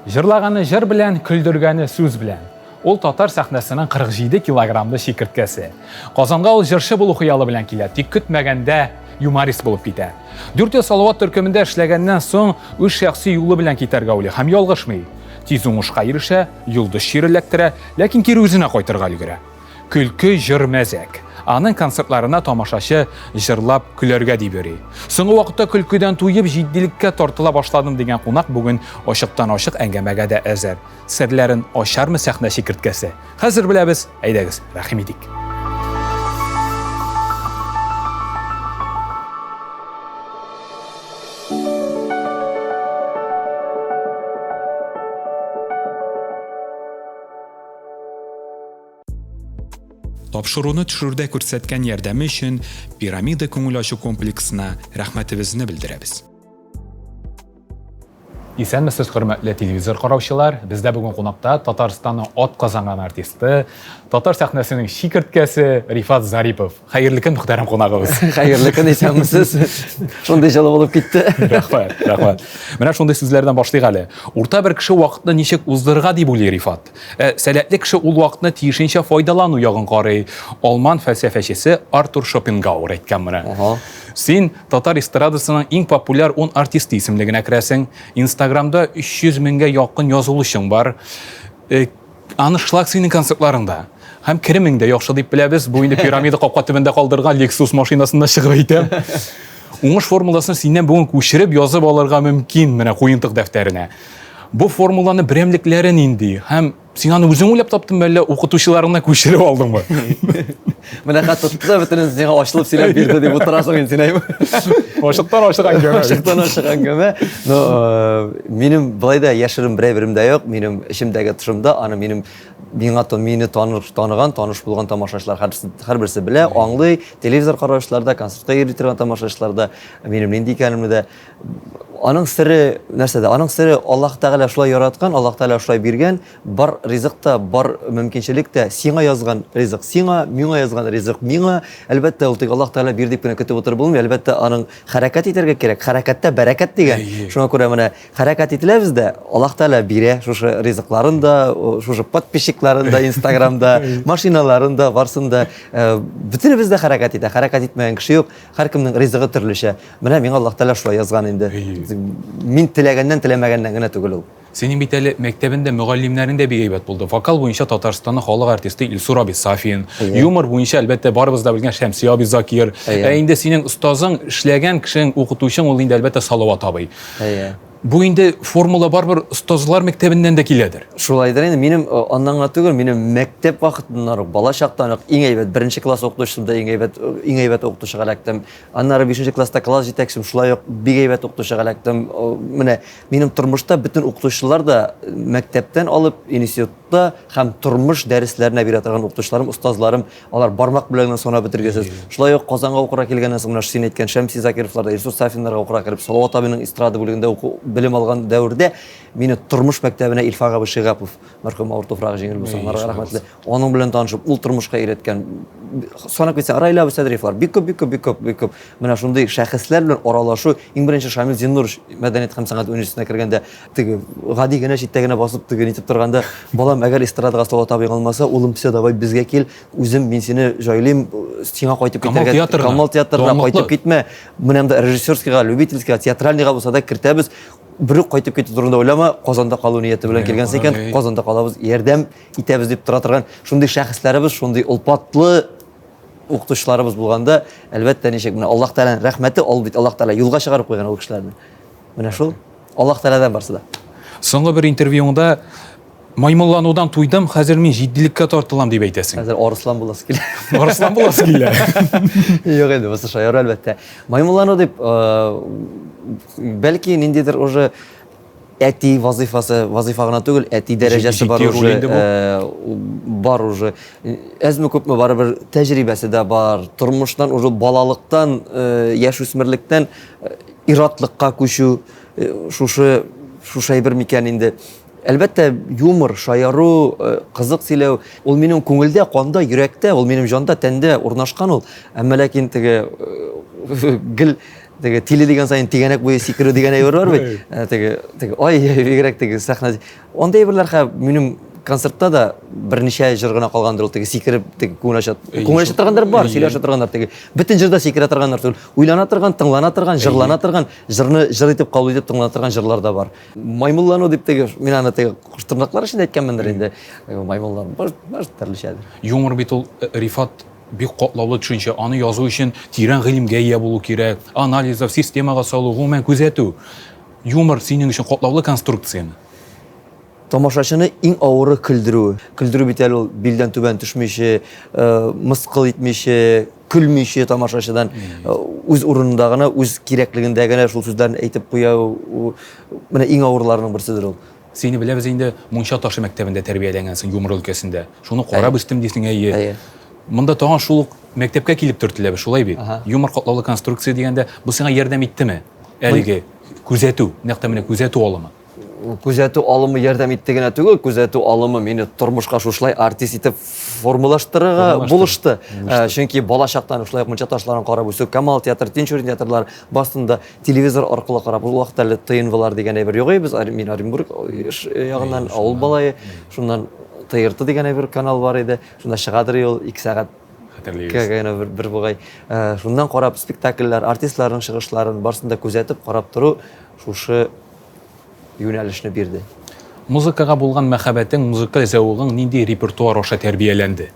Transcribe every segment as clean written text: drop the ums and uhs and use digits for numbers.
Җырлаганы җыр белән, көлдергәне сүз белән. Ул татар сәхнәсенең 47 килограммлы чикерткәсе. Казанга ул җырчы булу хыялы белән килә, тик көтмәгәндә юморист булып китә. Дүрт ел Салават төркемендә эшләгәннән соң үз шәхси юлы белән китәргә уйлый һәм ялгышмый. Тиз уңышка ирешә, йолдыз чире эләктерә, ләкин кире үзенә кайтырга өлгерә. Көлке, җыр, мәзәк. Аның концертларына тамашачы җырлап көләргә дип йөри. Соңгы вакытта көлкедән туеп, җитдилеккә тартыла башладым дигән кунак бүген ачыктан-ачык әңгәмәгә дә әзер. Серләрен ачармы сәхнә чикерткәсе? Хәзер беләбез, әйдәгез, рәхим итик. Тапшыруны төшерүдә күрсәткән ярдәме өчен Пирамида күңел ачу комплексына рәхмәтебезне белдерәбез. Исәнмесез, хөрмәтле телевизор караучылар. Бездә бүген кунакта Татарстанның ат казанган артисты, татар сәхнәсенең чикерткәсе Рифат Зарипов. Хәерле көн, мөхтәрәм кунагыбыз. Хәерле көн, исәнмесез. Шундый җылы булып китте. Рәхмәт, рәхмәт. Менә шундый сүзләрдән башлыйк әле. Урта бер кеше вакытны ничек уздырырга дип уйлый Рифат? Ә сәләтле кеше ул вакытны тиешенчә файдалану ягын карый. Алман фәлсәфәчесе Артур Шопенгауэр әйткән моны. Син татар эстрадасының иң популяр 10 артисты исемлегенә керәсең. Инстаграмда 300 меңгә якын язылучың бар. Э, аншлаг синең концертларыңда. Һәм керемең дә яхшы дип беләбез. Бу инде пирамида капка төбендә калдырган Lexus машинасында чыгып әйтәм. Уңыш формуласын синнән бүген күчереп язып алырга мөмкин менә куентык дәфтәренә. Бу формуланы берәмлекләре нинди? Һәм син аны үзең уйлап таптыңмы, әллә укытучыларыңнан күчереп алдыңмы? Менә хат тотты да бөтенесен сиңа ачылып сөйләп бирде дип утырасың инде син, әйме? Ачыктан ачык әңгәмә. Ачыктан ачык әңгәмә. Но э, минем былай да яшерен берәй берем дә юк, минем эчемдәге тышымда аны минем миңа то мине таныш таныган, таныш булган тамашачылар һәрберсе белә, аңлый, телевизор караучылар да, концертка йөри торган тамашачылар да минем нинди икәнемне дә. Аның сере нәрсәдә? Аның сере Аллаһ Тәгалә шулай яраткан, Аллаһ Тәгалә шулай биргән, бар ризык та, бар мөмкинчелек тә сиңа язган ризык сиңа, миңа язган ризык миңа. Әлбәттә, ул тик Аллаһ Тәгалә бир дип кенә көтеп утырып булмый. Әлбәттә, аның хәрәкәт итәргә кирәк. Хәрәкәттә бәрәкәт дигән. Шуңа күрә менә хәрәкәт ителәбез дә, Аллаһ Тәгалә бирә шушы ризыкларын да, шушы подписчикларын да Инстаграмда, машиналарын да, барсын да. Э, бөтенебез дә хәрәкәт итә. Хәрәкәт итмәгән кеше юк. Һәркемнең ризыгы төрлечә. Менә миңа Аллаһ Тәгалә шулай язган инде. Мин теләгәннән, теләмәгәннән генә түгел ул. Синең бит әле мәктәбендә мөгаллимнәрең дә бик әйбәт булды. Вокал буенча Татарстанның халык артисты Илсур абый Сафин, юмор буенча, әлбәттә, барыбыз да белгән Шәмси абый Закир. Ә инде синең остазың, эшләгән кешең, укытучың ул инде, әлбәттә, Салават абый. Бу инде формула барыбер остазлар мәктәбеннән дә киләдер. Шулайдыр инде. Минем э, аннан гына түгел, минем мәктәп вакытыннан ук, бала чактан ук иң әйбәт, беренче класс укытучысым да иң әйбәт, э, иң әйбәт укытучыга эләктем. Аннары бишенче класста класс җитәкчем шулай ук бик әйбәт укытучыга эләктем. Э, менә минем тормышта бөтен укытучылар да мәктәптән алып институтта һәм тормыш дәресләренә бирә торган укытучыларым, остазларым Алар бармак белән генә санап бетергесез. Шулай ук Казанга укырга килгәннән соң, менә син әйткән Шәмси Закировларда, Илсур Сафиннарга укырга кереп, Салават абыйның эстрада бүлегендә уку белем алган дәвердә мине тормыш мәктәбенә Илфак абый Шигапов, мәрхүм, авыр туфрагы җиңел булсын, аларга рәхмәтле. Аның белән танышып, ул тормышка өйрәткән. Санап китсәң, Раилә абый Садриевлар, бик күп, бик күп, бик күп, бик күп. Менә шундый шәхесләр белән аралашу, иң беренче Шамил Зиннурович мәдәният һәм сәнгать университетына кергәндә, теге гади генә читтә генә басып теге нитеп торганда, балам, әгәр эстрадага Салават абый алмаса, улым, все, давай безгә кил, үзем мин сине җайлыйм, сиңа кайтып китәргә, Камал театрына кайтып китмә, менә монда режиссерскийга, любительскийга, театральныйга булса да кертәбез, берүк кайтып китү турында уйлама, Казанда калу нияте белән килгәнсең икән, Казанда калабыз, ярдәм итәбез дип тора торган шундый шәхесләребез, шундый олпатлы укытучыларыбыз булганда, әлбәттә, ничек менә Аллаһ Тәгаләнең рәхмәте, ул бит Аллаһ Тәгалә юлга чыгарып куйган ул кешеләрне. Менә шул. Аллаһ Тәгаләдән барсы да. Соңгы бер интервьюңда маймылланудан туйдым, хәзер мин җитдилеккә тартылам дип әйтәсең. Хәзер арыслан буласы килә. Арыслан буласы килә. Юк инде, бусы шаяру әлбәттә. Маймыллану дип, э, бәлки ниндидер уже әти вазыйфасы, вазыйфа гына түгел, әти дәрәҗәсе бар уже, э, бар уже. Әзме күпме барыбер тәҗрибәсе дә бар. Тормыштан уже балалыктан, э, яшүсмерлектән э, иратлыкка күчү шушы шушы әйбер микән инде? Әлбәттә, юмор, шаяру, кызык сөйләү, ул минем күңелдә, канда, йөрәктә, ул минем җанда, тәндә урнашкан ул. Әмма ләкин теге гел Теге тиле дигән саен тигәнәк буе сикерү дигән әйбер бар бит. Э, теге теге ай бигрәк теге сәхнә. Андый әйберләр хә минем концертта да берничә җыр гына калгандыр ул теге сикереп теге күңел ача. Күңел ача торганнар бар, сөйләшә торганнар теге. Бөтен җырда сикерә торганнар түгел. Уйлана торган, тыңлана торган, җырлана торган, җырны җыр итеп кабул итеп тыңлана торган җырлар да бар. Маймыллану дип теге мин аны теге куштырнаклар эчендә әйткәнмендер инде. Маймыллану, может, төрлечәдер. Юмор бит ул э, Рифат бик катлаулы төшенчә. Аны язу өчен тирән гыйлемгә ия булу кирәк, анализлау, системага салу, гомумән күзәтү. Юмор синең өчен катлаулы конструкцияме? Тамашачыны иң авыры көлдерү. Көлдерү бит әле ул билдән түбән төшмичә, э, мыскыл итмичә, көлмичә тамашачыдан э, үз урынында гына, үз кирәклегендә генә шул сүзләрне әйтеп куя. Менә иң авырларының берседер ул. Сине беләбез инде, Мунча ташы мәктәбендә тәрбияләнгәнсең юмор өлкәсендә. Шуны карап үстем дисең, әйе. Әйе. Монда тагын шул ук мәктәпкә килеп төртеләбез, шулай бит? Юмор катлаулы конструкция дигәндә, бу сиңа ярдәм иттеме? Әлеге күзәтү, нәкъ тә менә күзәтү алымы. Күзәтү алымы ярдәм итте генә түгел, күзәтү алымы мине тормышка шушылай артист итеп формалаштырырга булышты. Э, чөнки бала чактан шулай ук мунча ташларын карап үсү, Камал театры, Тинчурин театрлары басында телевизор аркылы карап, ул вакытта әле ТНВлар дигән әйбер юк иде, без мин Оренбург э, ягыннан авыл балае, шуннан ТРТ дигән әйбер канал бар иде, шунда чыгадыр ул 2 сәгать хәтерлибез. Генә бер, бер бугай. Э, шуннан карап спектакльләр, артистларның чыгышларын барысын да күзәтеп, карап тору шушы юнәлешне бирде. Музыкага булган мәхәббәтең, музыкаль зәвыгың нинди репертуар аша тәрбияләнде?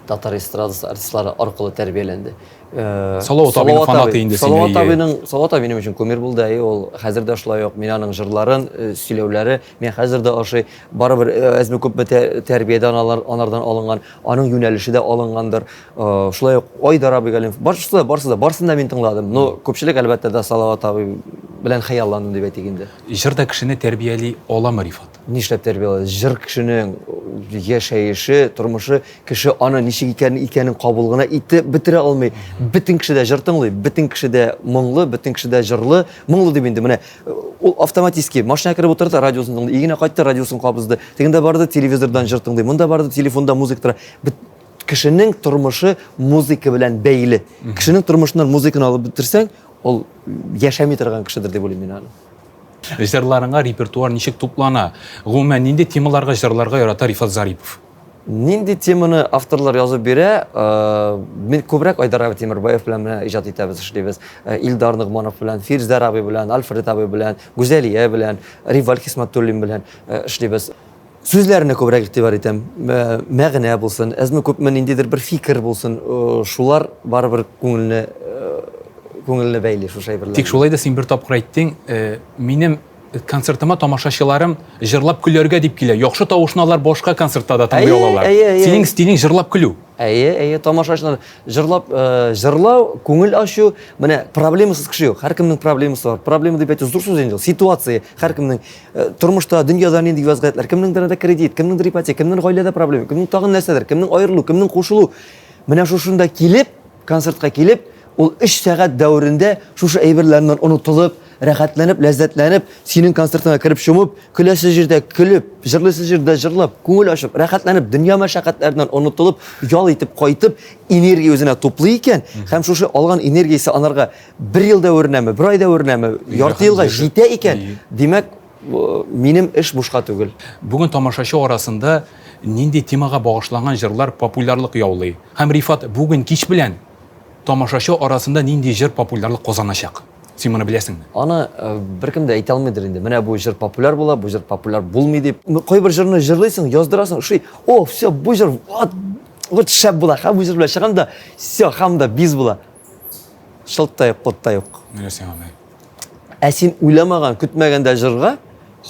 Татар эстрадасы артистлары аркылы тәрбияләнде. Э, Салават абыйның фанаты инде син. Салават абыйның, Салават абый минем өчен кумир булды, әйе, ул хәзер дә шулай ук. Мин аның җырларын, э, сөйләүләре, мин хәзер дә ошый. Барыбер э, әзме күпме тәрбиядән алар анардан алынган, аның юнәлеше дә алынгандыр. Шулай ук Айдар абый Галимов, барысы да, барысы да, барысын да мин тыңладым. Но күпчелек әлбәттә дә Салават абый белән хыялландым дип әйтик инде. Җыр да кешене тәрбияли аламы, Рифат? Нишләп тәрбияли? Җыр кешенең яшәеше, тормышы Кеше аны ничек икәнен икәнен кабул гына итеп бетерә алмый. Бөтен кеше дә җыр тыңлый, бөтен кеше дә моңлы, бөтен кеше дә җырлы. Моңлы дип инде менә э, ул автоматически машина кереп утырды, радиосын тыңлый, өенә кайтты, радиосын кабызды. Тегендә барды, телевизордан җыр тыңлый, монда барды, телефонда музыка тора. Кешенең тормышы музыка белән бәйле. Кешенең тормышыннан музыканы алып бетерсәң, ул яшәми торган кешедер дип уйлыйм мин аны. Җырларыңа репертуар ничек туплана? Гомумән, нинди темаларга җырларга ярата Рифат Зарипов? Нинди теманы авторлар язып бирә, э, мин күбрәк Айдар абый Тимербаев белән менә иҗат итәбез, эшлибез. Э, Илдар Ногманов белән, Фирзәр абый белән, Альфред абый белән, Гүзәлия белән, Риваль Хисмәтуллин белән э, эшлибез. Сүзләренә күбрәк игътибар итәм. Мәгънә булсын, әзме күпме ниндидер бер фикер булсын, шулар барыбер күңелне күңелне бәйли шушы әйберләр. Тик шулай да син бер тапкыр әйттең, минем концертыма тамашачыларым җырлап көләргә дип килә. Яхшы тавышны алар башка концертта да тыңлый алалар. Синең стилең җырлап көлү. Әйе, әйе, тамашачылар җырлап, э, җырлау, күңел ачу, менә проблемасыз кеше юк. Һәркемнең проблемасы бар. Проблема дип әйтү зур сүз инде ул. Ситуация, һәркемнең э, тормышта, дөньяда нинди вазгыятьләр, кемнеңдер анда кредит, кемнеңдер ипотека, кемнең гаиләдә проблема, кемнең тагын нәрсәдер, кемнең аерылу, кемнең кушылу. Менә шушында килеп, концертка килеп, ул 3 сәгать дәверендә шушы әйберләреннән онытылып, рәхәтләнеп, ләззәтләнеп, синең концертыңа кереп чумып, көләсе җирдә көлеп, җырлыйсы җирдә җырлап, күңел ачып, рәхәтләнеп, дөнья мәшәкатьләреннән онытылып, ял итеп кайтып, энергия үзенә туплый икән, һәм шушы алган энергиясе анарга бер ел дәверенәме, бер ай дәверенәме, ярты елга җитә икән, димәк, минем эш бушка түгел. Бүген тамашачы арасында нинди темага багышланган җырлар популярлык яулый? Һәм Рифат, бүген кич белән тамашачы арасында нинди җыр популярлык казаначак? Син моны беләсеңме? Аны э, беркем дә әйтә алмыйдыр инде. Менә бу җыр популяр була, бу җыр популяр булмый дип. Кайбер җырны җырлыйсың, яздырасың, ошый. О, все, бу җыр вот, вот шәп була. Һәм бу җыр белән чыгам да, все, һәм дә биз була. Шылт та юк, пот та юк. Менә сиңа менә. Ә син уйламаган, көтмәгәндә җырга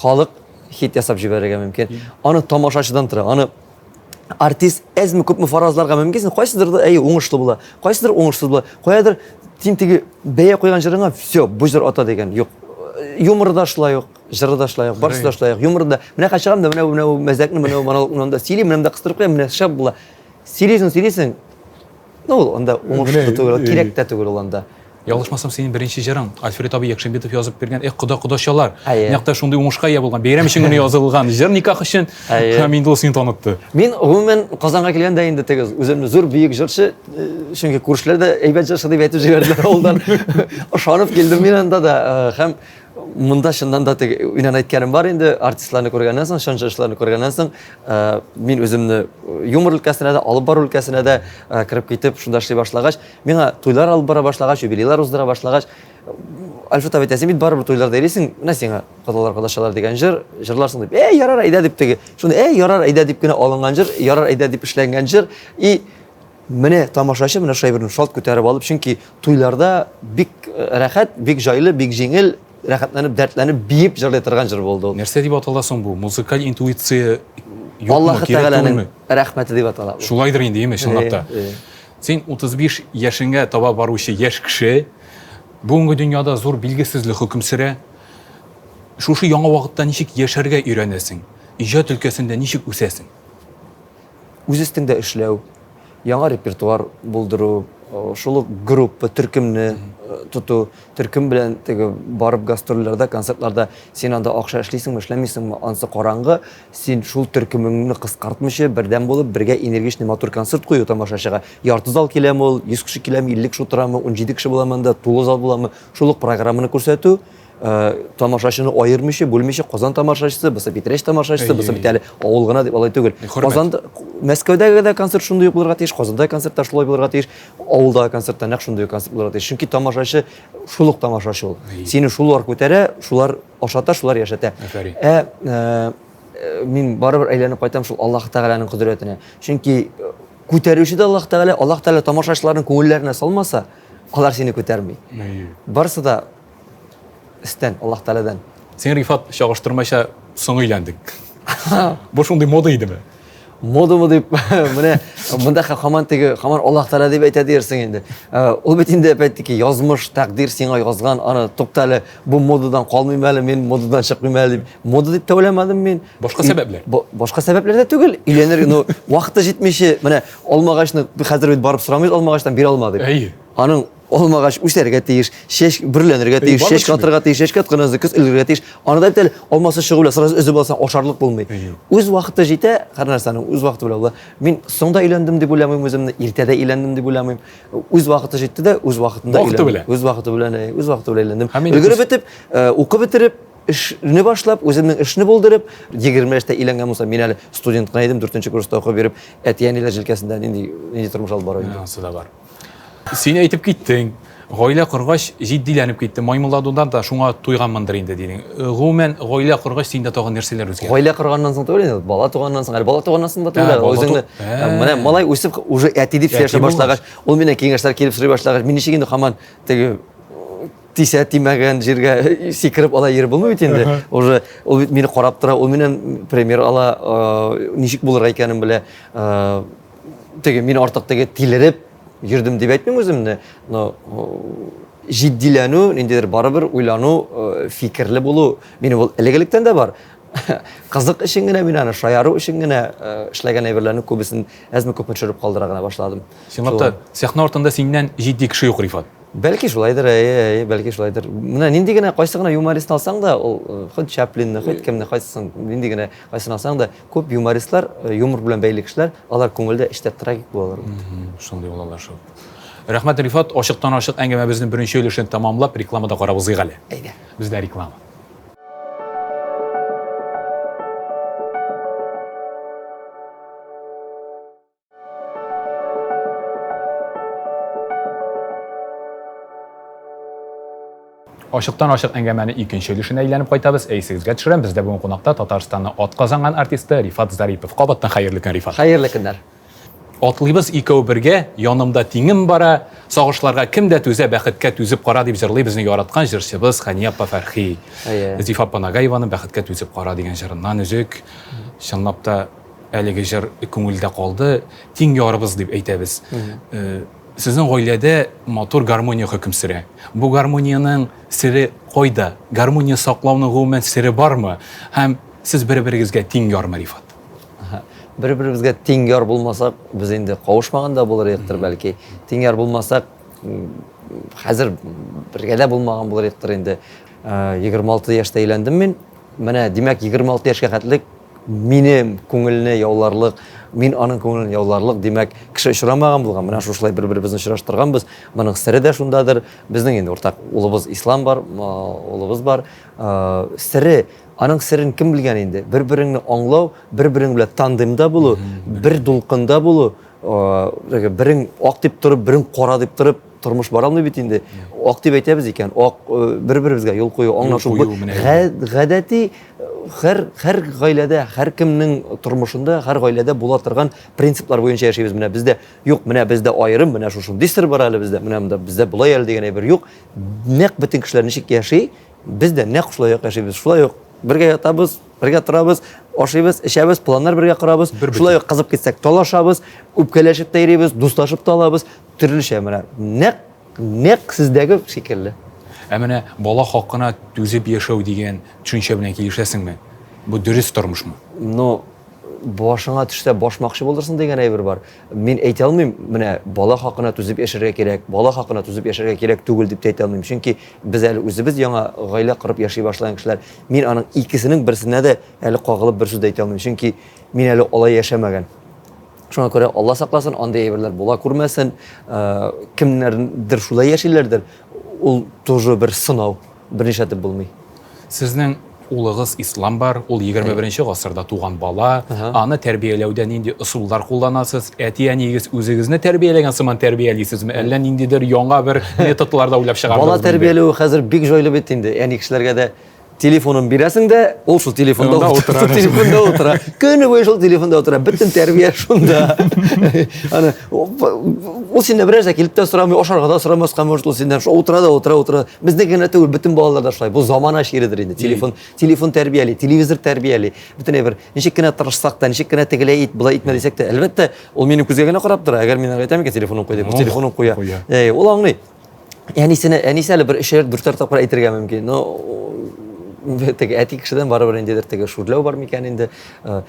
халык хит ясап җибәрергә мөмкин. Аны тамашачыдан тора. Аны артист әзме күпме фаразларга мөмкинсең, кайсыдыр да әйе уңышлы була, кайсыдыр уңышсыз була. Каядыр син теге бәя куйган җырыңа все, бу җыр ата дигән. Юк. Юмор да шулай ук, җыры да шулай ук, барысы да шулай ук. Юмор да. Менә хәзер чыгам да, менә менә мәзәкне, менә монологны монда сөйлим, менә монда кыстырып куям, менә шәп була. Сөйлисең, сөйлисең. Ну, ул анда уңышлы түгел, кирәк тә түгел ул анда. Ялгышмасам, синең беренче җырың Альфред абый Якшимбетов язып биргән Эх, кода кодачалар. Нәкъ тә шундый уңышка ия булган. Бәйрәм өчен генә язылган җыр никах өчен. Һәм инде ул сине танытты. Мин гомумән Казанга килгәндә инде теге үземне зур бөек җырчы, э, чөнки күршеләр дә әйбәт җырчы дип әйтеп җибәрделәр авылдан. Ышанып килдем мин анда да э, һәм монда чыннан да теге инан әйткәнем бар инде артистларны күргәннән соң, чын җырчыларны күргәннән соң, э, мин үземне юмор өлкәсенә дә, алып бару өлкәсенә дә кереп китеп, шунда эшли башлагач, Миңа туйлар алып бара башлагач, юбилейлар уздыра башлагач, Альфред абый әйтә, син бит барыбер туйларда йөрисең, менә сиңа кодалар кодачалар дигән җыр, җырларсың дип. Әй, ярар, әйдә дип теге. Шуны әй, ярар, әйдә дип кенә алынган җыр, ярар, әйдә дип эшләнгән җыр. И менә тамашачы менә шул әйберне шалт күтәреп алып, чөнки туйларда бик э, рәхәт, бик җайлы, бик җиңел, рәхәтләнеп, дәртләнеп биеп җырлый торган җыр булды ул. Нәрсә дип атала соң бу? Музыкаль интуиция юкмы, Аллаһы Тәгаләнең рәхмәте дип атала. Шулайдыр инде, әйеме, чынлап та. Син 35 яшеңә таба баручы яшь кеше, бүгенге дөньяда зур билгесезлек хөкем сөрә. Шушы яңа вакытта ничек яшәргә өйрәнәсең? Иҗат өлкәсендә ничек үсәсең? Үз өстеңдә эшләү, яңа репертуар булдыру, шул ук группа, төркемне тоту, төркем белән теге барып гастрольләрдә, концертларда син анда акча эшлисеңме, эшләмисеңме, ансы караңгы, син шул төркемеңне кыскартмыйча, бердәм булып, бергә энергичный матур концерт кую тамашачыга. Ярты зал киләме ул, 100 кеше киләме, 50 кеше утырамы, 17 кеше буламы анда, тулы зал буламы, шул ук программаны күрсәтү, э, тамашачыны аермыйча, бүлмичә, Казан тамашачысы, бусы Питрәч тамашачысы, бусы бит әле авыл гына дип алай түгел. Казанда, Мәскәүдәге дә концерт шундый ук булырга тиеш, Казанда концерт та шулай булырга тиеш, авылдагы концерт та нәкъ шундый ук концерт булырга тиеш. Чөнки тамашачы шул ук тамашачы ул. Сине шулар күтәрә, шулар ашата, шулар яшәтә. Ә э, мин барыбер әйләнеп кайтам шул Аллаһ Тәгаләнең кодрәтенә. Чөнки э, күтәрүче дә Аллаһ Тәгалә, Аллаһ Тәгалә тамашачыларның күңелләренә салмаса, алар сине күтәрми. Барысы да өстән, Аллаһ Тәгаләдән. Син, Рифат, чагыштырмача соң өйләндең. Бу шундый мода идеме? Модамы дип, менә монда һаман теге, һаман Аллаһ Тәгалә дип әйтә диярсең инде. Э, ул бит инде опять-таки язмыш, тәкъдир сиңа язган, аны тукта әле, бу модадан калмыйм әле, мин модадан чыкмыйм әле дип. Мода дип тә уйламадым мин. Башка сәбәпләр? Башка сәбәпләр дә түгел. Өйләнер, ну, вакыты җитмичә, менә алмагачны хәзер бит барып сорамыйбыз алмагачтан бир алма дип. Әйе. Аның Алмагач үсәргә тиеш, чәч бөрләнергә тиеш, чәч катырга тиеш, чәч катканнан соң көз өлгерергә тиеш. Аны да бит әле алмасы чыгу белән сразу өзеп алсаң ашарлык булмый. Үз вакыты җитә, һәр нәрсәнең үз вакыты белән була. Мин соң да өйләндем дип уйламыйм үземне, иртә дә өйләндем дип уйламыйм. Үз вакыты җитте дә, үз вакытында өйләндем. Вакыты белән. Үз вакыты белән, үз вакыты белән өйләндем. Өлгереп бетеп, э, укып бетереп, эшне башлап, үземнең эшне булдырып, 20 яшьтә өйләнгән булсам, мин әле студент кына идем, 4 курста укып йөреп, әти-әниләр җилкәсендә нинди нинди тормыш алып бару инде. Анысы да бар. Син әйтеп киттең, гаилә коргач җитдиләнеп киттем. Маймылланудан да шуңа туйганмындыр инде дидең. Э, гомумән, гаилә коргач синдә тагын нәрсәләр үзгәрде? Гаилә корганнан соң түгел инде, бала туганнан соң, әле бала туганнан соң да түгел, әле үзеңне э, менә малай үсеп уже әти дип сөйләшә башлагач, ул миннән киңәшләр килеп сорый башлагач, мин ничек инде һаман теге тисә тимәгән җиргә сикереп алай йөреп булмый бит инде. Уже ул бит мине карап тора, ул миннән пример ала, э, ничек булырга икәнен белә. Теге мин артык теге тилереп йөрдем дип әйтмим үземне, но җитдиләнү, ниндидер барыбер уйлану, э, фикерле булу минем ул элек-электән дә бар. Кызык өчен генә мин аны шаяру өчен генә э, эшләгән әйберләрнең күбесен әзме-күпме төшереп калдыра гына башладым. Чынлап та, сәхнә артында синнән җитди кеше юк, Рифат. Бәлки шулайдыр, әйе, әйе, бәлки шулайдыр. Менә нинди генә, кайсы гына юмористны алсаң да, ул э, хоть Чаплинны, хоть кемне, кайсысын, нинди генә, кайсын алсаң да, күп юмористлар, э, юмор белән бәйле кешеләр, алар күңелдә эчтә трагик булалар. Шундый булалар шул. Рәхмәт, Рифат, ачыктан-ачык әңгәмәбезнең беренче өлешен тәмамлап, рекламада карап узыйк әле. Әйдә. Бездә реклама. Ачыктан-ачык әңгәмәнең икенче өлешенә әйләнеп кайтабыз. Ә исегезгә төшерәм, бездә бүген кунакта Татарстанның атказанган артисты Рифат Зарипов. Кабаттан хәерле көн, Рифат. Хәерле көннәр. Атлыйбыз икәү бергә, янымда тиңем бара, сагышларга кем дә түзә, бәхеткә түзеп кара, дип җырлый безне яраткан җырчыбыз Хәния апа Фәрхи. Зифа апа Нагаеваның Бәхеткә түзеп кара дигән җырыннан өзек. Чынлап та, Әлеге җыр күңелдә калды. Тиң ярыбыз дип әйтәбез. Э, сезнең гаиләдә матур гармония хөкем сөрә. Бу гармониянең сере кайда? Гармония саклауның гомумән сере бармы? Һәм сез бер-берегезгә тиң ярмы, Рифат? Бер-беребезгә тиң яр булмасак, без инде кавышмаган да булыр идектер, бәлки. Тиң яр булмасак, хәзер бергә дә булмаган булыр идектер инде. 26 яшьтә өйләндем мин. Менә, димәк, 26 яшькә хәтлек минем күңелне яуларлык, мин аның күңелен яуларлык, димәк, кеше очрамаган булган. Менә шушылай бер-беребезне очраштырганбыз. Моның сере дә шундадыр. Безнең инде уртак улыбыз Ислам бар, улыбыз бар. Сере, аның серен кем белгән инде? Бер-береңне аңлау, бер-берең белән тандемда булу, бер дулкында булу, берең ак дип торып, берең кара дип торып, тормыш бара алмый бит инде. Ак дип әйтәбез икән, ак бер-беребезгә юл кую, аңлашу. Гадәти һәр һәр гаиләдә, һәркемнең тормышында, һәр гаиләдә була торган принциплар буенча яшибез. Менә бездә юк, менә бездә аерым, менә шушындый сер бар әле бездә, менә монда бездә болай әле дигән әйбер юк. Нәкъ бөтен кешеләр ничек яши, без дә нәкъ шулай ук яшибез. Шулай ук бергә ятабыз, бергә торабыз, ашыйбыз, эчәбез, планнар бергә корабыз. Шулай ук кызып китсәк талашабыз, үпкәләшеп тә йөрибез, дуслашып та алабыз. Төрлечә менә нәкъ нәкъ сездәге шикелле. Ә менә бала хакына түзеп яшәү дигән төшенчә белән килешәсеңме? Бу дөрес тормышмы? Ну, башыңа төшсә башмакчы булырсың дигән әйбер бар. Мин әйтә алмыйм, менә бала хакына түзеп яшәргә кирәк, бала хакына түзеп яшәргә кирәк түгел дип тә әйтә алмыйм. Чөнки без әле үзебез яңа гаилә корып яши башлаган кешеләр. Мин аның икесенең берсенә дә әле кагылып бер сүз дә әйтә алмыйм. Чөнки мин әле алай яшәмәгән. Шуңа күрә Алла сакласын, андый әйберләр була күрмәсен. Э, кемнәрдер шулай яшиләрдер. Ул тоже бер сынау, бернишләтеп булмый. Сезнең улыгыз Ислам бар, ул 21 гасырда туган бала. Аны тәрбияләүдә нинди ысуллар кулланасыз? Әти-әниегез үзегезне тәрбияләгән сыман тәрбиялисезме? Әллә ниндидер яңа бер методлар да уйлап чыгардыгызмы? Бала тәрбияләү хәзер бик җайлы бит инде. Әни кешеләргә дә телефонын бирәсең дә, ул шул телефонда утыра. Телефонда утыра. Көне буе шул телефонда утыра. Бөтен тәрбия шунда. Аны ул синнән бер нәрсә килеп тә сорамый, ашарга да сорамаска может ул синнән. Шул утыра да утыра, утыра. Безнең генә түгел, бөтен балалар да шулай. Бу замана чиредер инде. Телефон, телефон тәрбияли, телевизор тәрбияли. Бөтен әйбер. Ничек кенә тырышсак та, ничек кенә тегеләй ит, болай итмә дисәк тә, әлбәттә, ул минем күзгә генә карап тора. Әгәр мин аңа әйтәм икән, телефонын куй дип, ул телефонын куя. Ул аңлый. Әнисенә, әнисе әле бер өчәр, дүртәр тапкыр әйтергә мөмкин. Но теге әти кешедән барыбер ниндидер теге шүрләү бар микән инде. Э,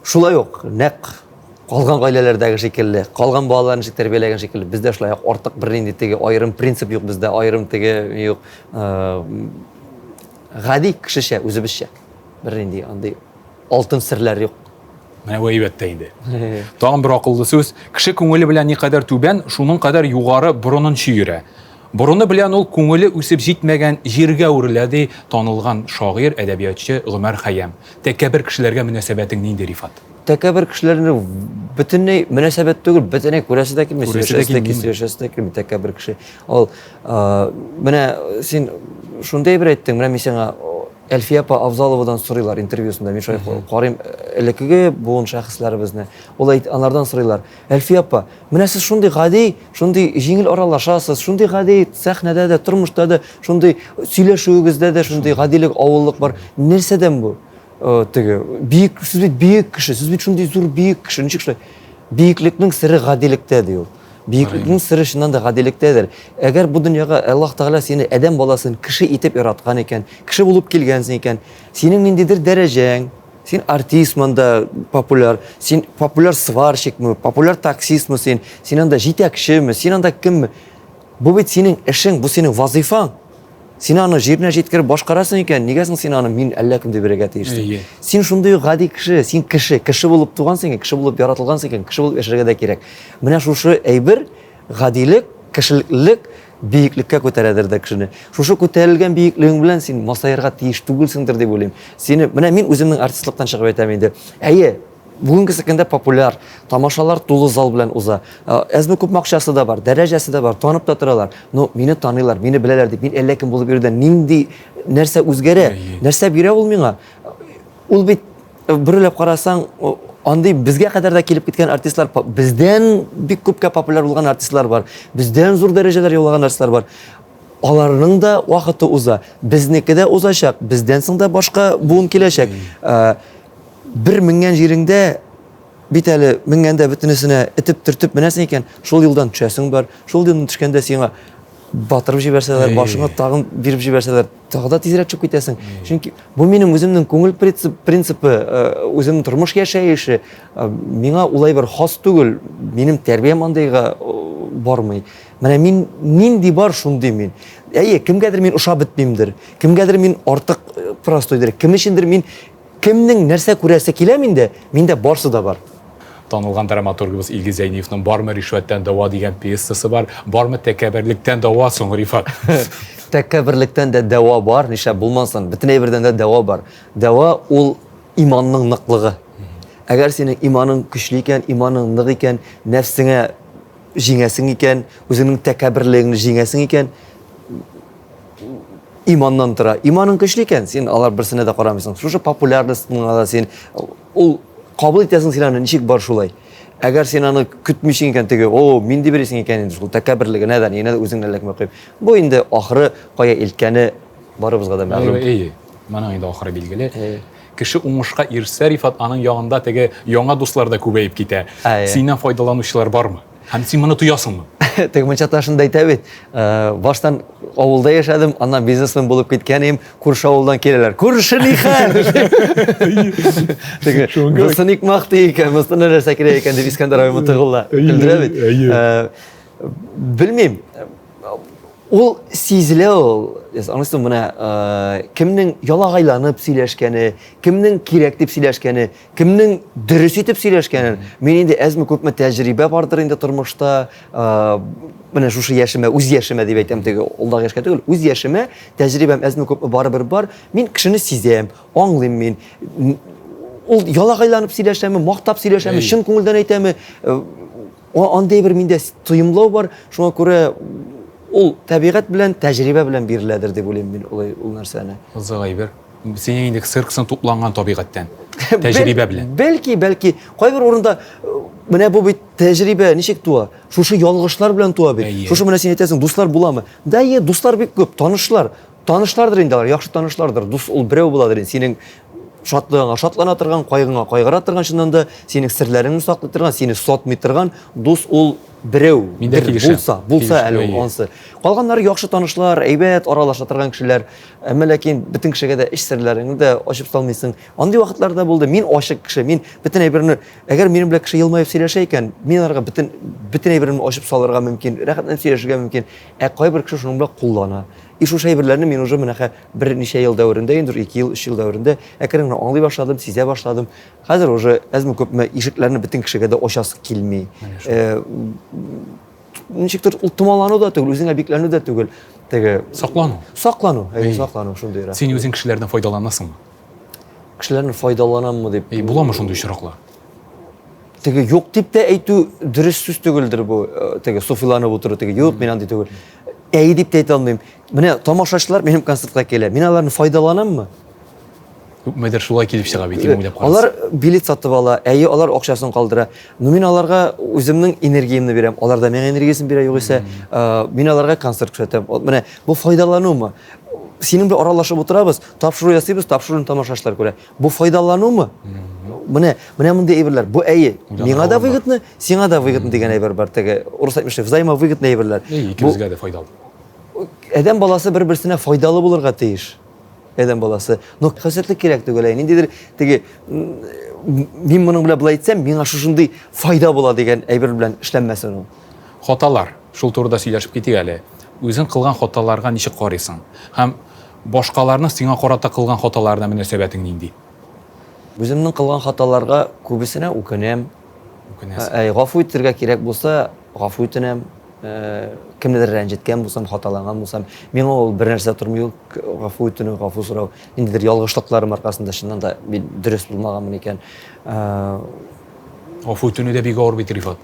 шулай ук нәкъ калган гаиләләрдәге шикелле, калган балаларны ничек тәрбияләгән шикелле, бездә шулай ук артык бернинди теге аерым принцип юк бездә, аерым теге юк. Э, гади кешечә, үзебезчә. Бернинди андый алтын серләр юк. Менә бу әйбәт тә инде. Тагын бер акыллы сүз. Кеше күңеле белән никадәр түбән, шуның кадәр югары борынын чөерә. Борыны белән ул күңеле үсеп җитмәгән җиргә үрелә, ди танылган шагыйрь, әдәбиятчы Гомәр Хәйям. Тәкәббер кешеләргә мөнәсәбәтең нинди, Рифат? Тәкәббер кешеләрне бөтенләй мөнәсәбәт түгел, бөтенләй күрәсе дә килми, сөйләшәсе дә килми, сөйләшәсе дә килми тәкәббер кеше. Ул менә син шундый әйбер әйттең, менә мин сиңа Әлфия апа Авзаловадан сорыйлар интервьюсында, мин шулай карыйм элеккеге буын шәхесләребезне. Ул әйт, анардан сорыйлар. Әлфия апа, менә сез шундый гади, шундый җиңел аралашасыз, шундый гади сәхнәдә дә, тормышта да, шундый сөйләшүегездә дә шундый гадилек, авыллык бар. Нәрсәдән бу? Э, теге бөек, сез бит бөек кеше, сез бит шундый зур бөек кеше, ничек шулай? Бөеклекнең сере гадилектә, ди ул. Бөеклекнең сере чыннан да гадилектәдер. Әгәр бу дөньяга Аллаһ Тәгалә сине адәм баласын кеше итеп яраткан икән, кеше булып килгәнсең икән, синең ниндидер дәрәҗәң, син артист монда популяр, син популяр сварщикмы, популяр таксистмы син, син анда җитәкчеме, син анда кемме? Бу бит синең эшең, бу синең вазыйфаң. Син аны җиренә җиткереп башкарасың икән, нигә соң син аны мин әллә кем дип бирергә тиешсең? Син шундый ук гади кеше, син кеше, кеше булып тугансың икән, кеше булып яратылгансың икән, кеше булып яшәргә дә кирәк. Менә шушы әйбер, гадилек, кешелеклелек биеклеккә күтәрәдер дә кешене. Шушы күтәрелгән биеклегең белән син масаерга тиеш түгелсеңдер дип уйлыйм. Сине, менә мин үземнең артистлыктан чыгып әйтәм инде. Әйе, Бүгенгесе көндә популяр, тамашалар тулы зал белән уза. Э, әзме күпме акчасы да бар, дәрәҗәсе дә бар, танып та торалар. Но мине таныйлар, мине беләләр дип, мин әллә кем булып йөрүдән нинди нәрсә үзгәрә, нәрсә бирә ул миңа? Ул бит э, бер уйлап карасаң, андый безгә кадәр дә килеп киткән артистлар, бездән бик күпкә популяр булган артистлар бар, бездән зур дәрәҗәләр яулаган артистлар бар. Аларның да вакыты уза, безнеке дә узачак, бездән соң да башка буын киләчәк. Э, Бер менгән җиреңдә бит әле менгәндә бөтенесенә этеп төртеп менәсең икән, шул юлдан төшәсең бар. Шул юлдан төшкәндә сиңа Батырып җибәрсәләр, башыңа тагын биреп җибәрсәләр, тагы да тизрәк төшеп китәсең. Чөнки бу минем үземнең күңел принципы, үземнең тормыш яшәеше, миңа улай бер хас түгел, минем тәрбиям андыйга бармый. Менә мин нинди бар, шундый мин. Әйе, кемгәдер мин ошап бетмимдер, кемгәдер мин артык простойдыр, кем өчендер мин кемнең нәрсә күрәсе килә миндә, миндә барсы да бар. Танылган драматургыбыз Илгиз Зәйниевның Бармы ришвәттән дәва дигән пьесасы бар. Бармы тәкәбберлектән дәва соң, Рифат? Тәкәбберлектән дә дәва бар, нишләп булмасын. Бөтен әйбердән дә дәва бар. Дәва ул иманның ныклыгы. Әгәр синең иманың көчле икән, иманың нык икән, нәфсеңә җиңәсең икән, үзеңнең тәкәбберлегеңне җиңәсең икән, иманнан тора. Иманың көчле икән, син алар берсенә дә карамыйсың. Шушы популярностьңа да син ул кабул итәсең син аны ничек бар шулай. Әгәр син аны көтмисең икән, теге, о, мин дип йөрисең икән инде шул тәкәбберлегенә дә, ниенә дә үзеңне эләкмә куеп. Бу инде ахыры кая илткәне барыбызга да мәгълүм. Әйе, моның инде ахыры билгеле. Кеше уңышка ирешсә, Рифат, аның ягында теге яңа дуслар да күбәеп китә. Синнән файдаланучылар бармы? Һәм син моны тоясыңмы? Теге мунча ташында әйтә бит, баштан авылда яшәдем, аннан бизнесмен булып киткән идем, күрше авылдан киләләр. Күрше ни хәл? Теге, бусы ник мактый икән, бусы нәрсә кирәк икән дип Искәндәр абый Мотыйгулла көлдерә бит. Белмим. Ул сизелә ул. Аңлыйсың, менә кемнең ялагайланып сөйләшкәне, кемнең кирәк дип сөйләшкәне, кемнең дөрес итеп сөйләшкәнен. Мин инде әзме-күпме тәҗрибә бардыр инде тормышта. Менә шушы яшемә, үз яшемә дип әйтәм, теге олдагы яшькә түгел, үз яшемә тәҗрибәм әзме-күпме барыбер бар. Мин кешене сизәм, аңлыйм мин. Ул ялагайланып сөйләшәме, мактап сөйләшәме, чын күңелдән әйтәме? Андый бер миндә тоемлау бар, шуңа күрә ул табигать белән, тәҗрибә белән биреләдер дип уйлыйм мин ул, ул нәрсәне. Кызык әйбер. Синең инде цирксың тупланган табигатьтән. Тәҗрибә белән. Бәлки, бәлки, кайбер урында менә бу бит тәҗрибә ничек туа? Шушы ялгышлар белән туа бит. Шушы менә син әйтәсең, дуслар буламы? Да, е, дуслар бик күп, танышлар. Танышлардыр инде алар, яхшы танышлардыр. Дус ул берәү буладыр инде. Синең шатлыгыңа шатлана торган, кайгыңа кайгыра торган, чыннан да синең серләреңне саклый торган, сине сатмый торган дус ул берәү. Мин дә килешәм. Булса, булса әле ул ансы. Калганнары яхшы танышлар, әйбәт аралаша торган кешеләр. Әмма ләкин бөтен кешегә дә эч серләреңне дә ачып салмыйсың. Андый вакытлар да булды. Мин ачык кеше, мин бөтен әйберне, әгәр минем белән кеше елмаеп сөйләшә икән, мин аларга бөтен бөтен әйберемне ачып салырга мөмкин, рәхәтләнеп сөйләшергә мөмкин. Ә кайбер кеше шуның белән куллана. И шушы әйберләрне мин уже менә берничә ел дәверендә, инде 2 ел, 3 ел дәверендә әкрен генә аңлый башладым, сизә башладым. Хәзер уже әзме-күпме ишекләрне бөтен кешегә дә ачасы килми. Э, ничектер ул томалану да түгел, үзеңә бикләнү дә түгел. Теге саклану. Саклану, әйе, саклану шундыйрак. Син үзең кешеләрдән файдаланасыңмы? Кешеләрдән файдаланаммы дип. Әй, буламы шундый очраклар? Теге юк дип тә әйтү дөрес сүз түгелдер бу, э, теге суфиланып утыру, теге юк, мин андый түгел. Әй дип тә әйтә алмыйм. Менә тамашачылар минем концертка килә. Мин аларны файдаланаммы? Күпмедер шулай килеп чыга бит, уйлап карасаң. Алар билет сатып ала, әйе, алар акчасын калдыра. Но мин аларга үземнең энергиямне бирәм. Алар да миңа энергиясен бирә, югыйсә, э, мин аларга концерт күрсәтәм. Менә бу файдаланумы? Синең белән аралашып утырабыз, тапшыру ясыйбыз, тапшыруны тамашачылар күрә. Бу файдаланумы? Менә, менә мондый әйберләр. Бу әйе, миңа да выгодно, сиңа да выгодно дигән әйбер бар. Теге урыс әйтмешли, взаимовыгодный әйберләр. Икебезгә дә файдалы. Адәм баласы бер-берсенә файдалы булырга тиеш. Адәм баласы. Но хәсәтлек кирәк түгел. Әй, ниндидер теге мин моның белән болай әйтсәм, миңа шушындый файда була дигән әйбер белән эшләнмәсен ул. Хаталар. Шул турыда сөйләшеп китик әле. Үзең кылган хаталарга ничек карыйсың? Һәм Башкаларның сиңа карата кылган хаталарына мөнәсәбәтең нинди? Үземнең кылган хаталарга күбесенә үкенәм. Үкенәсең. Әй, гафу итәргә кирәк булса, гафу үтенәм. Кемнедер рәнҗеткән булсам, хаталанган булсам, миңа ул бер нәрсә тормый ул гафу үтенү, гафу сорау. Ниндидер ялгышлыкларым аркасында чыннан да мин дөрес булмаганмын икән. Гафу үтенү дә бик авыр бит, Рифат.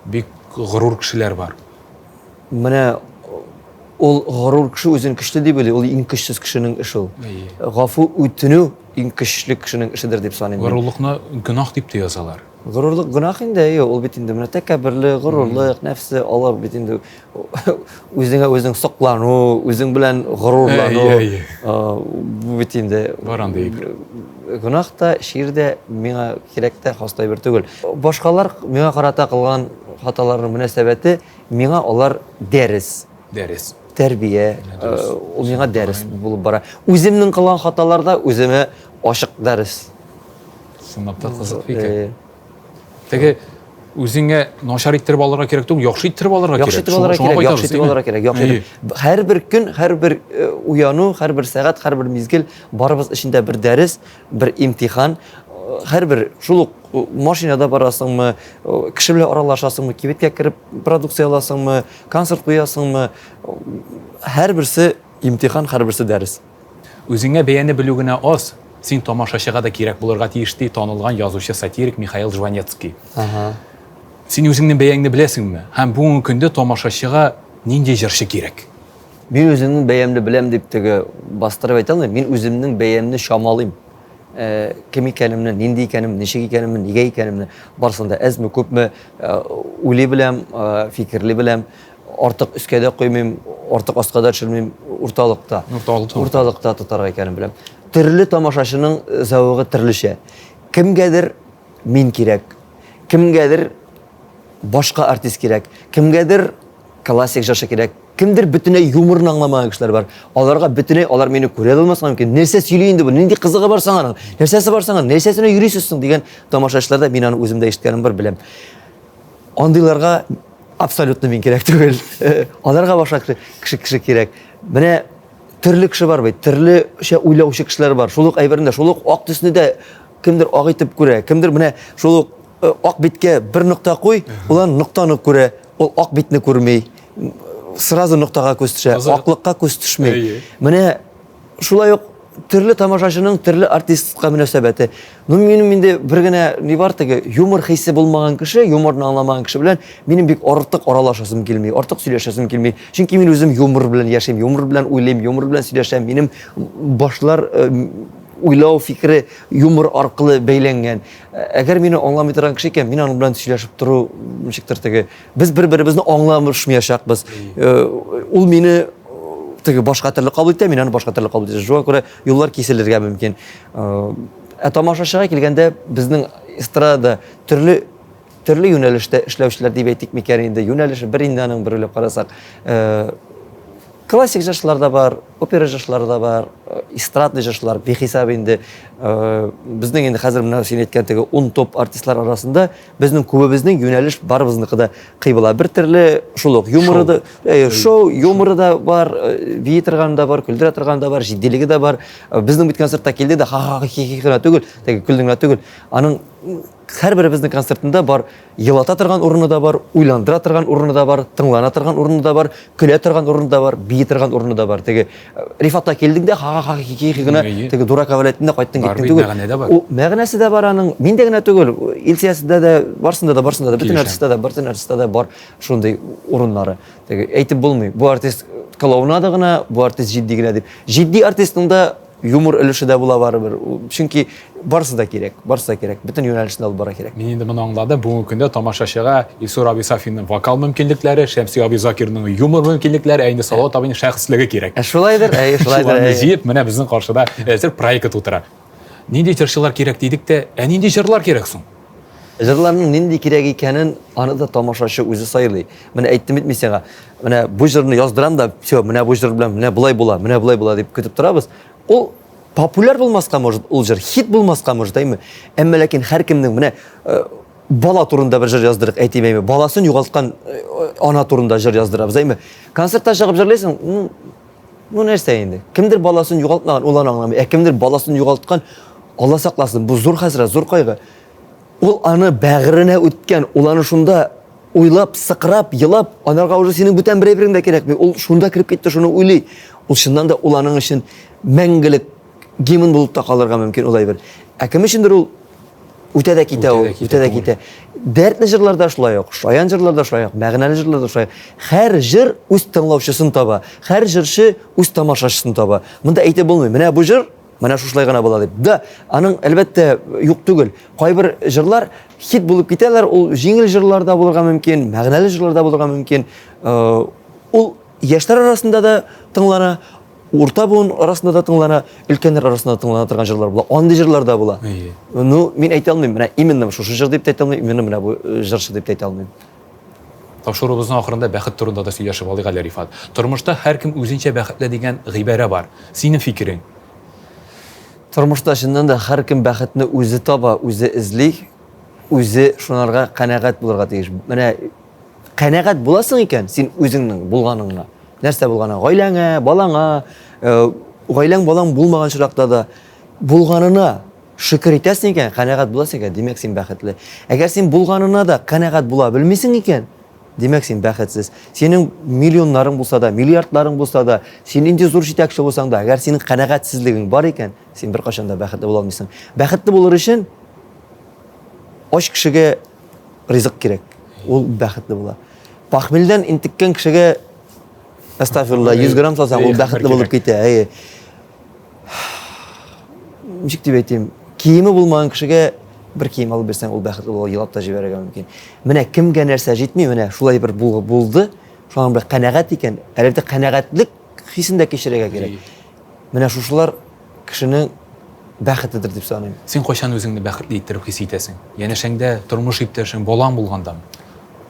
Бик горур кешеләр бар. Менә ул горур кеше үзен көчле дип уйлый, ул иң көчсез кешенең эше ул. Гафу үтенү иң көчле кешенең эшедер дип саныйм. Горурлыкны гөнаһ дип тә язалар. Горурлык гөнаһ инде, әйе, ул бит инде менә тәкәбберлек, горурлык, нәфсе, алар бит инде үзеңә үзең соклану, үзең белән горурлану. Бу бит инде бар андый әйбер. Гөнаһ та, чир дә миңа кирәк тә, хас та әйбер түгел. Башкалар миңа карата кылган хаталарның мөнәсәбәте миңа алар дәрес. Дәрес. тәрбия, ул миңа дәрес булып бара. Үземнең кылган хаталар да үземә ачык дәрес. Чынлап та кызык фикер. Теге үзеңә начар иттереп алырга кирәк түгел, яхшы иттереп алырга кирәк. Яхшы итеп алырга кирәк, яхшы итеп алырга кирәк. Яхшы итеп. Һәрбер көн, һәрбер э, уяну, һәрбер сәгать, һәрбер мизгел барыбыз өчен дә бер дәрес, бер имтихан. Э, һәрбер шул ук э, машинада барасыңмы, кеше белән аралашасыңмы, кибеткә кереп продукция аласыңмы, концерт куясыңмы, һәрберсе имтихан, һәрберсе дәрес. Үзеңә бәяне белү генә аз, син тамашачыга да кирәк булырга тиеш, ди танылган язучы-сатирик Михаил Жванецкий. Ага. Син үзеңнең бәяңне беләсеңме? Һәм бүгенге көндә тамашачыга нинди җырчы кирәк? Мин үземнең бәямне беләм дип теге бастырып әйтә алмыйм. Мин үземнең бәямне чамалыйм. Э, кем икәнемне, нинди икәнемне, ничек икәнемне, нигә икәнемне барысын да әзме күпме э, уйлый беләм, э, фикерли беләм. Артык өскә дә куймыйм, артык аска да төшермим, урталыкта. Урталыкта. Урталыкта тотарга икәнен беләм. Төрле тамашачының э, зәвыгы төрлечә. Кемгәдер мин кирәк, кемгәдер башка артист кирәк, кемгәдер классик җырчы кирәк, кемдер бөтенләй юморны аңламаган кешеләр бар. Аларга бөтенләй алар мине күрә дә алмаска мөмкин. Нәрсә сөйли инде бу? Нинди кызыгы бар соң аның? Нәрсәсе бар соң аның? Нәрсәсенә йөрисез соң дигән тамашачылар да мин аны үзем дә ишеткәнем бар, беләм. Андыйларга абсолютно мин кирәк түгел. Аларга башка кеше, кеше кирәк. Менә төрле кеше бар бит, төрлечә уйлаучы кешеләр бар. Шул ук әйберне, шул ук ак төсне дә кемдер ак итеп күрә, кемдер менә шул ук э, ак биткә бер нокта куй, ул аны ноктаны күрә, ул ак битне күрми. Сразу ноктага күз төшә, аклыкка күз төшми. Менә Шулай ук төрле тамашачының төрле артистка мөнәсәбәте. Ну, минем инде бер генә ни бар теге, юмор хисе булмаган кеше, юморны аңламаган кеше белән минем бик артык аралашасым килми, артык сөйләшәсем килми. Чөнки мин үзем юмор белән яшим, юмор белән уйлыйм, юмор белән сөйләшәм. Минем башлар э, уйлау фикере юмор аркылы бәйләнгән. Әгәр мине аңламый торган кеше икән, мин аның белән сөйләшеп тору ничектер теге Без бер-беребезне аңламышмаячакбыз. Э, ул мине э, теге башка төрле кабул итә, мин аны башка төрле кабул итәм. Шуңа күрә юллар киселергә мөмкин. Э, ә тамашачыга килгәндә безнең эстрада төрле төрле юнәлештә эшләүчеләр дип әйтик микән инде. Юнәлеше бер инде аның бер уйлап карасак. Классик җырчылар да бар, опера җырчылары да бар, эстрадный җырчылар бихисап инде. Безнең инде хәзер менә син әйткән теге 10 топ артистлар арасында Безнең күбебезнең юнәлеш барыбызныкы да кыйбла. Бер төрле шул ук юморы да, э, шоу, юморы да бар, э, бии торганы да бар, көлдерә торганы да бар, җитдилеге дә бар. Э, безнең бит концертта килде дә ха-ха хи-хи гына түгел, теге көлдең генә түгел. Аның һәрберебезнең концертында бар елата торган урыны да бар, уйландыра торган урыны да бар, тыңлана торган урыны да бар, көлә торган урыны да бар, бии торган урыны да бар. Теге Рифатта килдең дә ха-ха-ха хи-хи гына теге дурака вәләттең дә кайттың киттең түгел. Мәгънә дә бар. Ул мәгънәсе дә бар аның. Миндә генә түгел, Илсиясендә дә, барсында да, барсында да, бөтен артистта да, бөтен артистта да бар шундый урыннары. Теге әйтеп булмый. Бу артист клоунада гына, бу артист җитди генә дип. Җитди артистның да юмор өлеше дә була барыбер. Чөнки барысы да кирәк, барысы да кирәк. Бөтен юнәлешне алып бара кирәк. Мин инде моны аңладым. Бүгенге көндә тамашачыга Илсур абый Сафинның вокал мөмкинлекләре, Шәмси абый Закирның юмор мөмкинлекләре, ә инде Салават абыйның шәхеслеге кирәк. Ә шулайдыр, әйе, шулайдыр. Шуларны җыеп, менә безнең каршыда әзер проект утыра. Нинди җырчылар кирәк дидек тә, ә нинди җырлар кирәк соң? Җырларның нинди кирәк икәнен аны да тамашачы үзе сайлый. Менә әйттем бит мин сиңа. Менә бу җырны яздырам да, все, менә бу җыр белән менә болай була, менә болай була дип көтеп торабыз. Ул популяр булмаска может, ул җыр хит булмаска может, әйме? Әмма ләкин һәркемнең менә э, бала турында бер җыр яздырык, әйтим, әйме? Баласын югалткан э, ана турында җыр яздырабыз, әйме? Концертта чыгып җырлыйсың, ну, ну нәрсә инде? Кемдер баласын югалтмаган, ул аны аңламый. Ә кемдер баласын югалткан, Алла сакласын, бу зур хәсрәт, зур кайгы. Ул аны бәгыренә үткән, ул аны шунда уйлап, сыкрап, елап, анарга уже синең бүтән бер әйберең дә кирәкми. Ул шунда кереп китте, шуны уйлый. Ул чыннан да ул аның өчен мәңгелек гимн булып та калырга мөмкин ул әйбер. Ә кем өчендер ул үтә дә китә ул, үтә дә китә. Дәртле җырлар да шулай ук, шаян җырлар да шулай ук, мәгънәле җырлар да шулай ук. Һәр җыр үз тыңлаучысын таба, һәр җырчы үз тамашачысын таба. Монда әйтеп булмый. Менә бу җыр Менә шушылай гына була дип. Да, аның әлбәттә юк түгел. Кайбер җырлар хит булып китәләр, ул җиңел җырлар да булырга мөмкин, мәгънәле җырлар да булырга мөмкин. Э, ул яшьләр арасында да тыңлана, урта буын арасында да тыңлана, өлкәннәр арасында да тыңлана торган җырлар була. Андый җырлар да була. Ну, мин әйтә алмыйм, менә именно шушы җыр дип тә әйтә алмыйм, именно менә бу э, җырчы дип тә әйтә алмыйм. Тапшыруыбызның ахырында бәхет турында да сөйләшеп алыйк әле, Рифат. Тормышта һәркем үзенчә бәхетле дигән гыйбарә бар. Синең фикерең? Тормышта чыннан да һәркем бәхетне үзе таба, үзе эзли, үзе шунарга канәгать булырга тиеш. Менә канәгать буласың икән, син үзеңнең булганыңа, нәрсә булганыңа, гаиләңә, балаңа, э, гаиләң балаң булмаган очракта да булганына шөкер итәсең икән, канәгать буласың икән, димәк син бәхетле. Әгәр син булганына да канәгать була белмисең икән, димәк син бәхетсез. Синең миллионнарың булса да, миллиардларың булса да, син нинди зур җитәкче булсаң да, әгәр синең канәгатьсезлегең бар икән, син беркайчан да бәхетле була алмыйсың. Бәхетле булыр өчен ач кешегә ризык кирәк. Ул бәхетле була. Пахмелдән интеккән кешегә әстәгъфирулла 100 грамм салсаң, ул бәхетле булып китә. Әйе. Ничек дип әйтим, киеме булмаган кешегә бер кием алып бирсәң, ул бәхетле була, елап та җибәрергә мөмкин. Менә кемгә нәрсә җитми, менә шулай бер булды, шуның белән канәгать икән, әлбәттә канәгатьлек хисен дә кичерергә кирәк. Менә шушылар кешенең бәхетедер дип саныйм. Син кайчан үзеңне бәхетле иттереп хис итәсең? Янәшәңдә тормыш иптәшең, балаң булгандамы?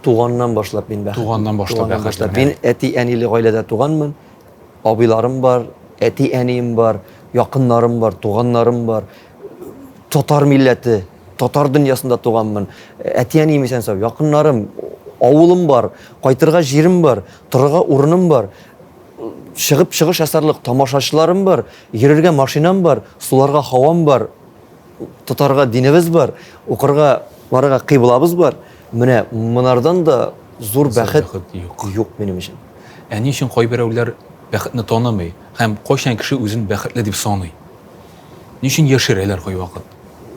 Туганнан башлап мин бәхетле. Туганнан башлап бәхетле. Мин әти-әниле гаиләдә туганмын. Абыйларым бар, әти-әнием бар, якыннарым бар, туганнарым бар. Татар милләте, татар дөньясында туганмын. Әти-әнием исән сау, якыннарым, авылым бар, кайтырга җирем бар, торырга урыным бар. Чыгып чыгыш ясарлык тамашачыларым бар, йөрергә машинам бар, суларга һавам бар, тотарга динебез бар, укырга барырга кыйблабыз бар. Менә монардан да зур бәхет юк. Юк минем өчен. Ә ни өчен кайберәүләр бәхетне танымый һәм кайчан кеше үзен бәхетле дип саный? Ни өчен яшерәләр кайвакыт?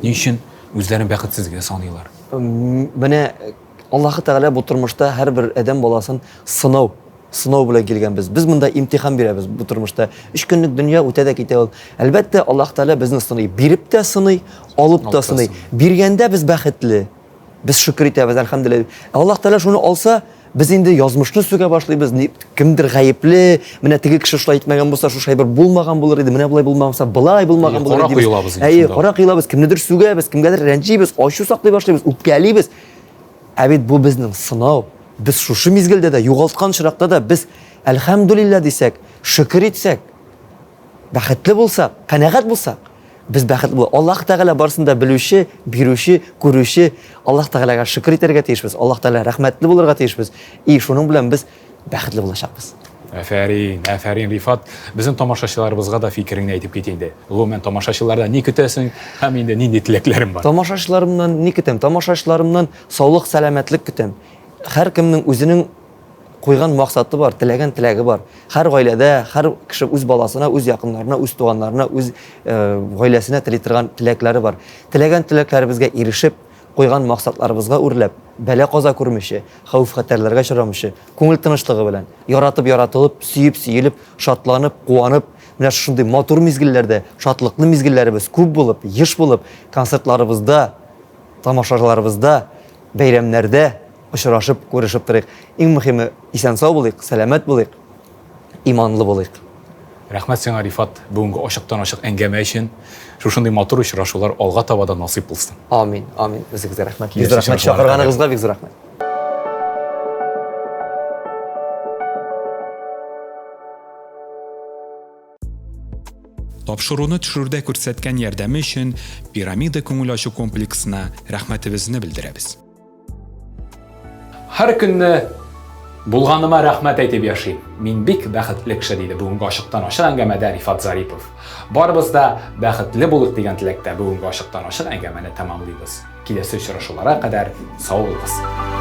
Ни өчен үзләрен бәхетсезгә саныйлар? Менә Аллаһы Тәгалә бу тормышта һәрбер адәм баласын сынау, сынау белән килгәнбез. Без монда имтихан бирәбез бу тормышта. Өч көнлек дөнья үтә дә китә ул. Әлбәттә, Аллаһ Тәгалә безне сыный. Биреп тә сыный, алып та сыный. Биргәндә без бәхетле. Без шөкер итәбез, әлхәмдүлилләһ. Ә Аллаһ Тәгалә шуны алса, без инде язмышны сүгә башлыйбыз. Кемдер гаепле, менә теге кеше шулай итмәгән булса, шушы әйбер булмаган булыр иде, менә болай булмаган булса, болай булмаган булыр иде. Кара коелабыз инде. Әйе, кара коелабыз, кемнедер сүгәбез, кемгәдер рәнҗибез, ачу саклый башлыйбыз, үпкәлибез. Ә бит бу безнең сынау. Без шушы мизгелдә дә, югалткан очракта да без әлхәмдүлилләһ дисәк, шөкер итсәк, бәхетле булсак, канәгать булсак, Без бәхетле булабыз. Аллаһ Тәгалә барысын да белүче, бирүче, күрүче. Аллаһ Тәгаләгә шөкер итәргә тиешбез. Аллаһ Тәгалә рәхмәтле булырга тиешбез. И шуның белән без бәхетле булачакбыз. Афәрин, афәрин, Рифат. Безнең тамашачыларыбызга да фикереңне әйтеп кит инде. Гомумән, тамашачылардан ни көтәсең һәм инде нинди теләкләрең бар? Тамашачыларымнан ни көтәм? Тамашачыларымнан саулык, сәламәтлек көтәм. Һәркемнең үзенең куйган максаты бар, теләгән теләге бар. Һәр гаиләдә, һәр кеше үз баласына, үз якыннарына, үз туганнарына, үз э, гаиләсенә тели торган теләкләре бар. Теләгән теләкләребезгә ирешеп, куйган максатларыбызга үрләп, бәла-каза күрмичә, хәвеф-хәтәрләргә очрамыйча, күңел тынычлыгы белән, яратып яратылып, сөеп сөелеп, шатланып, куанып, менә шушындый матур мизгелләрдә, шатлыклы мизгелләребез күп булып, еш булып, концертларыбызда, тамашаларыбызда, бәйрәмнәрдә Очрашып, күрешеп торыйк. Иң мөхиме, исән-сау булыйк, сәламәт булыйк, иманлы булыйк. Рәхмәт сиңа, Рифат, бүгенге ачыктан-ачык әңгәмә өчен. Шушындый матур очрашулар алга таба да насыйп булсын. Амин, амин. Үзегезгә рәхмәт. Бик зур рәхмәт чакырганыгызга, бик зур рәхмәт. Тапшыруны төшерүдә күрсәткән ярдәме өчен Пирамида күңел ачу комплексына рәхмәтебезне белдерәбез. Һәр көнне булганыма рәхмәт әйтеп яшим. Мин бик бәхетле кеше, диде бүгенге ачыктан ачык әңгәмәдә Рифат Зарипов. Барыбыз да бәхетле булыйк дигән теләктә бүгенге ачыктан ачык әңгәмәне тәмамлыйбыз. Киләсе очрашуларга кадәр сау булыгыз.